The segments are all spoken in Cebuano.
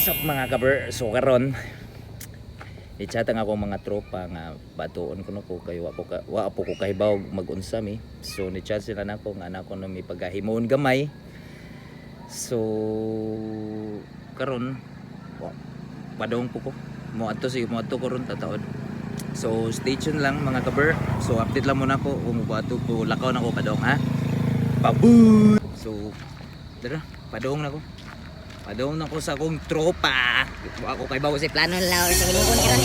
What's up, mga kaber? So karon i-chat ang akong mga tropa nga batuon kuno ko kay wa po ko kahibaw mag-unsa mi. So ni-chat sila nako nga nako no mi pagahimon gamay. So karon wa padong po ko. Mo adto sige, mo adto ko ron tataod. So stay tuned lang, mga kaber. So update lang muna ko kung moadto ko, lakaw na ko padong ha. Babu. So dara, padong na ko. Padong na ko sa akong tropa. Wa ako kay bawo si plano Plano lang sa hinuon karon.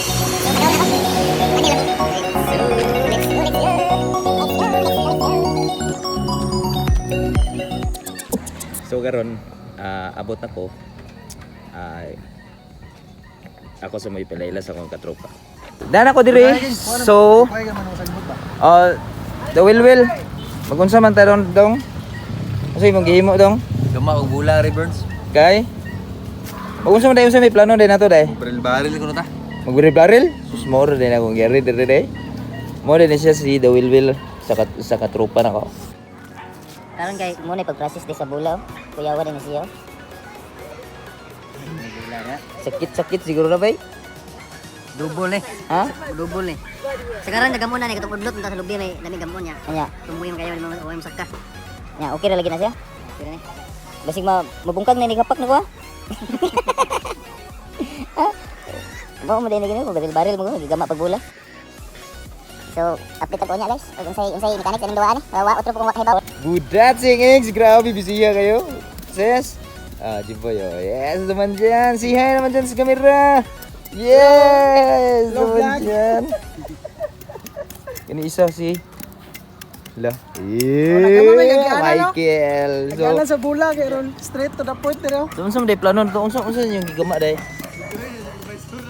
So, let's go, let's go. Let's go, let's go, let's go. So karon abot na ko. Ako sa may palayla sa akong katropa. Dana ko dire. So, the will will. Magunsa man ta dong dong? Unsa imong gihimo dong? Gama og bula Burns. Kay? Magunsa man dayon sa may plano din nato day? Baril baril ko na ta. Magbaril baril? Sus, moro din akong gari dire day. Mo din siya si the will will sa katropa nako. Karon kay mo na pag-process di sa bulaw. Kuyawa din siya. Sakit-sakit siguro na bay. Double eh. Ha? Double eh. Sagaran na gamon na ni katong udlot unta sa lubi may lamig gamon niya. Anya, Tumuyo kayo ni mga uway masaka. nya okay ra lagi na siya. Okay na ni. Basig ma mabungkag na ni kapak na ko. Ha? Mo mo din gini ko baril baril mo ko gigama pagbula. So, update ako niya, guys. Ug unsay unsay mechanics aning duwa ani? Wa otro po kung wa kahibaw. Budat sing ex, grabe bisiya kayo. Sis. Ah, Jimboy, oh. Yes naman dyan. Say hi naman dyan sa camera. Yes naman dyan. Ini isa si La. Yeah, Michael. So, Nagana sa bula kay ron straight to the point pero so unsa man day plano to? Unsa unsa yung gigama day?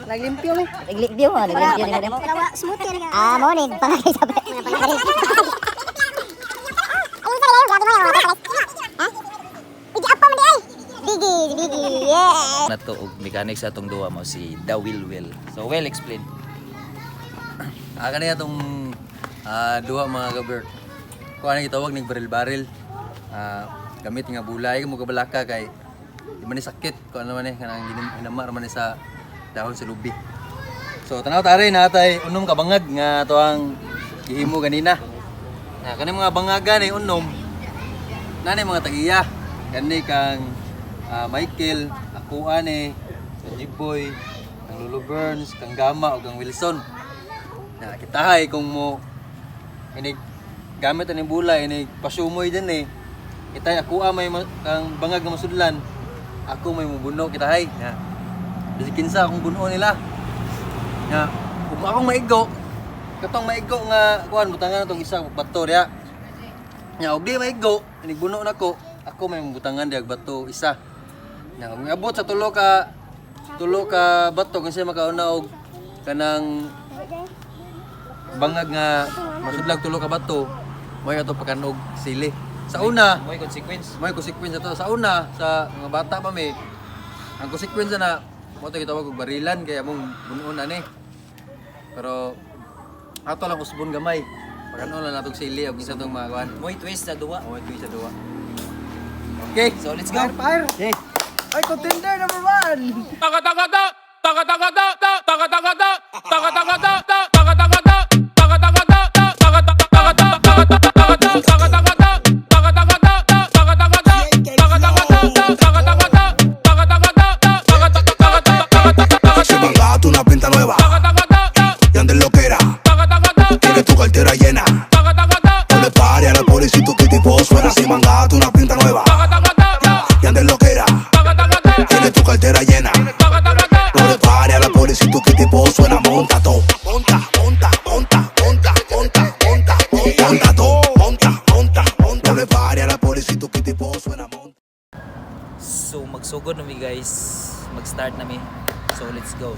Naglimpyo mi. Naglimpyo mo, naglimpyo ni mo. Ah, mo ni pangagay sa Bigi, bigi, yeah. Nato og mechanic sa atong duwa mo si The Will Will. So well explain. Ah, kaniya tong duha, mga kaber. Kuha na gitawag ning baril baril. Gamit nga bula ay mo kabalaka kay di man ni sakit kuha naman eh kanang hinama ra man ni sa dahon sa lubi. So tanaw tari natay unom ka bangag nga tuang gihimo ganina. Na kani mga bangaga ni unom. Nani mga tagiya. Kani kang Michael, ako ani, sa Jiboy, kang Lolo Burns, kang Gama ug kang Wilson. Na kitahay kung mo inig gamit ani bula inig pasumoy din eh. Kitay ako may kang bangag nga masudlan. Ako may mubuno kitahay. Na. Bisig kinsa akong buno nila. Nga, kung akong maigo, katong maigo nga kuan butangan natong isa bato diha. Nya og di maigo, inig buno nako, ako may butangan diha og bato isa. Nya kung abot sa tulo ka bato kasi makauna og kanang bangag nga masudlag tulo ka bato, mo'y ato pakanog sili. Sa una, Mo'y consequence. may consequence to. Sa una, sa mga bata pa mi, ang consequence na mo to gitawag og barilan kay among bunuon ani. Pero ato lang usbon gamay. Pakanon lang natong sili og isa tong mga kuan. Mo'y twist sa duwa. Mo ito sa duwa. Okay. So let's go. Fire, fire. Okay. Ay, contender number 1. Se mangaste una pinta nueva y andes lo que era. Tienes tu cartera llena. No le pare a la policía tu tipo suena. Si mangaste una pinta nueva y andes lo que era. Tienes tu cartera llena. No le pare a la policía tu tipo suena. Monta todo. Monta, monta, monta, monta, monta, monta, monta, monta todo. Monta, monta, monta. No le pare a la policía tu tipo suena. Monta. So magsugod na mi, guys. Mag-start na mi. So let's go.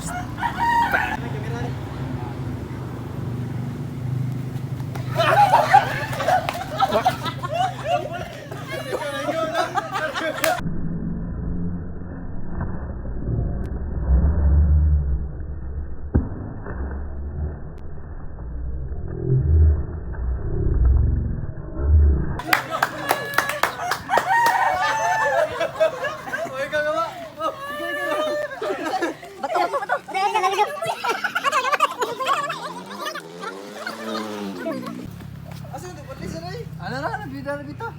Dala bita, dala bita.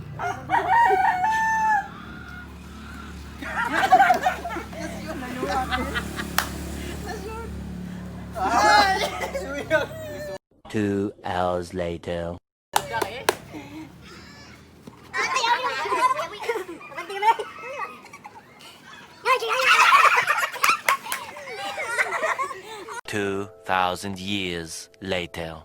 2 hours later. 2,000 years later.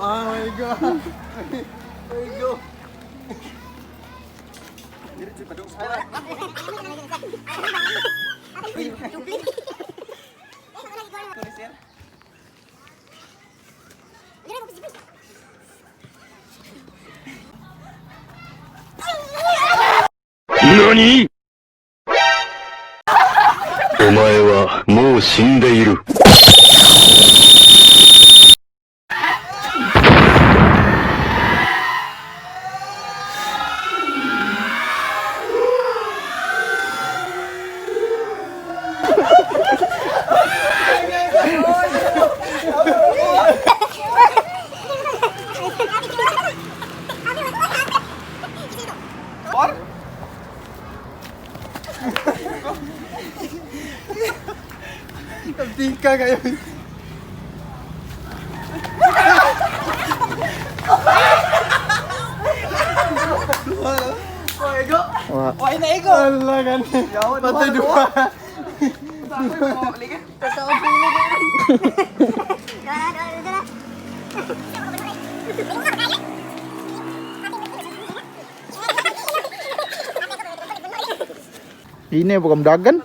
Oh my God. There you go. 何お前はもう死んでいる。 Tingka kayo. Wa. Why na ego? Ala gani. Patay duha. Ini bukan dagan.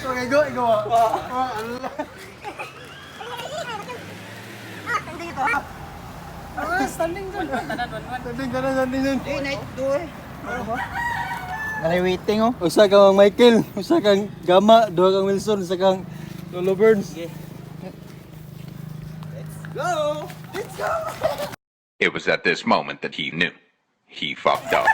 Okay, go, go. Ala. Ah, standing dun. Standing dun, standing dun. Nalay waiting oh. Usa kang Michael, usa kang Gama, duha kang Wilson, usa kang Lolo Burns. It was at this moment that he knew. He fucked up.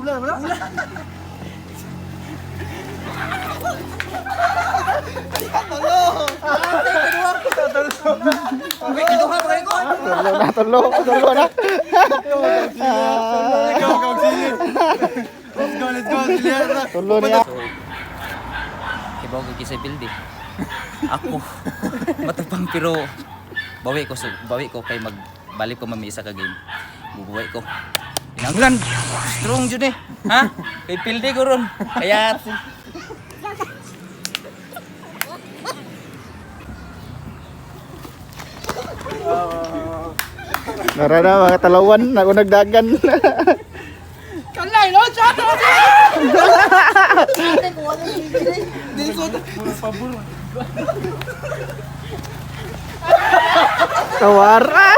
Ula, wala. Tulo na, tulo, tulo na. Go, go, sige. Let's go, let's go. Sige. Tulo niya. So, kibaw ko kisay build eh. Ako, matapang pero bawi ko, so, bawi ko kay magbalik ko mami isa ka game. Bubuhay ko. Inanglan, strong jud eh. Ha? Kay pildi ko ron. Kaya Nara na mga talawan, nagunagdagan. Tawara.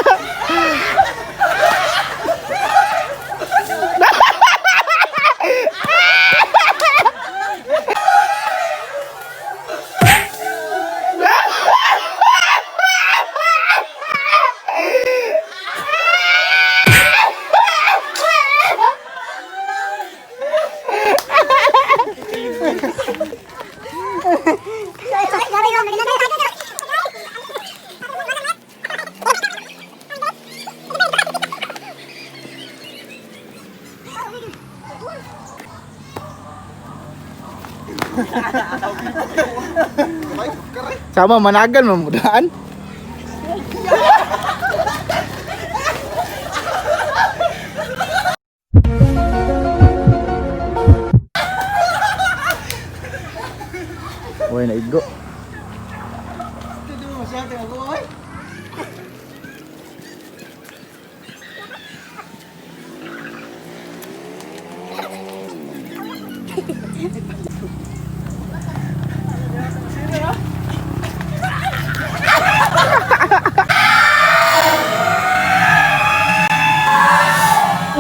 Sama managan mamudaan. Uy, naigo.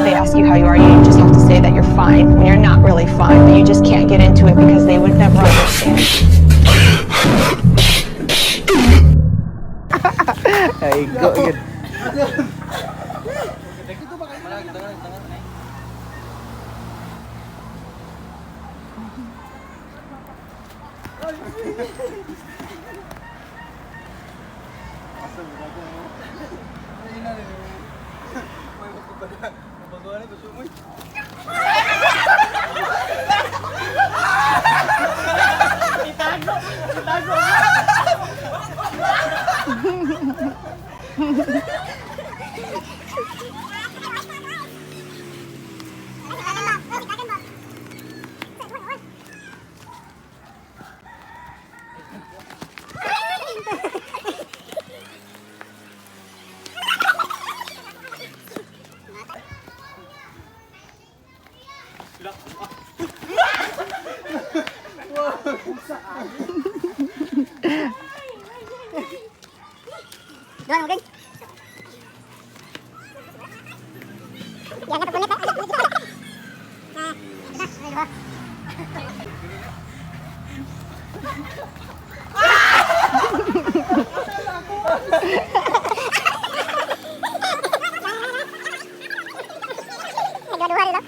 They ask you how you are, you just have to say that you're fine when you're not really fine, but you just can't get into it because they would never understand. Naigo gid. Doon mo geng. Yan na punit. Ah. Nagaduha nila.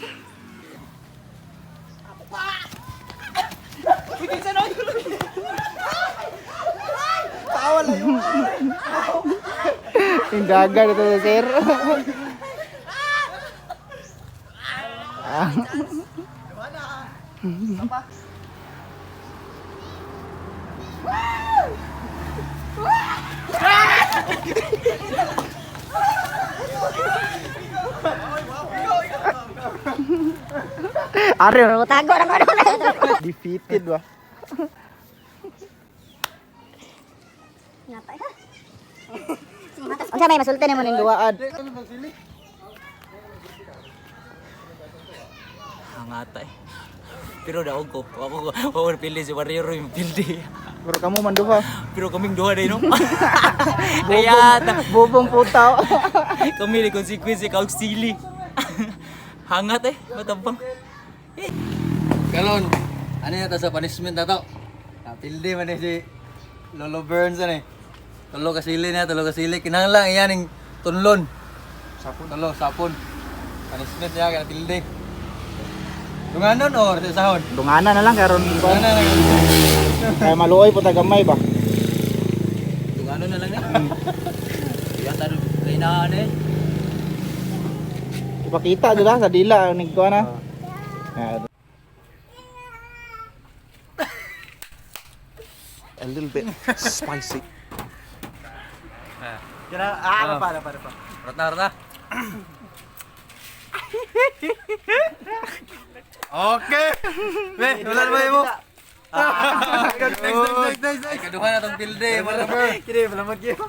Indaga dito sa sir. Are, Tago lang ko. defeated ba? Unsa may masulti nimo ning Duaan. Hangata eh. Pero daog ko. Ako ko ako pili si Warrior yung pildi. Pero kamu man duha. Pero kaming duha day no. Kaya ta Bobong putaw. kami ni consequence ikaw sili. Hangat eh, matabang. Karon, ano na ta sa punishment na to? Napildi man eh si Lolo Burns ano eh. Tulo ka sili na, tulo ka sili. Kinahanglan iyan ning tunlon. Sapon. Tulo, sapon. Punishment niya kaya pildi. Dunganon or sa sahon? Dungana na lang karon ba. Dunganon na lang. Kaya maluoy po gamay ba. Tungano na lang eh. Kaya taro kay na ano eh. Ipakita dila sa dila nagkuha na. Ah. A little bit spicy. Ah, para para pa. Rot na, rot na. Okay. Be, wala na ba mo? Next, next, next, next. Kaduha na tong pilde, wala ba? Kini palamot gyud.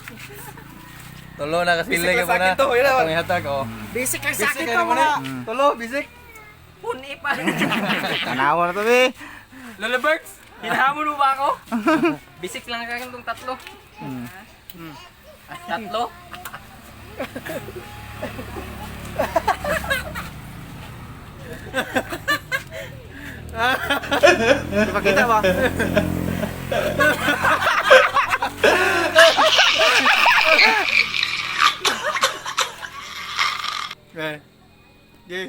Tulo na kasi pilde ka muna. Itong ihatag, oh. Basic lang sa Basic akin ka to muna. mga. Tulo, basic. Puni pa. Tanawa na to be. Lolo Berks, hinahamon mo ba ako? Basic lang sa akin tong tatlo. Tatlo? Ipakita ba? Eh. Okay.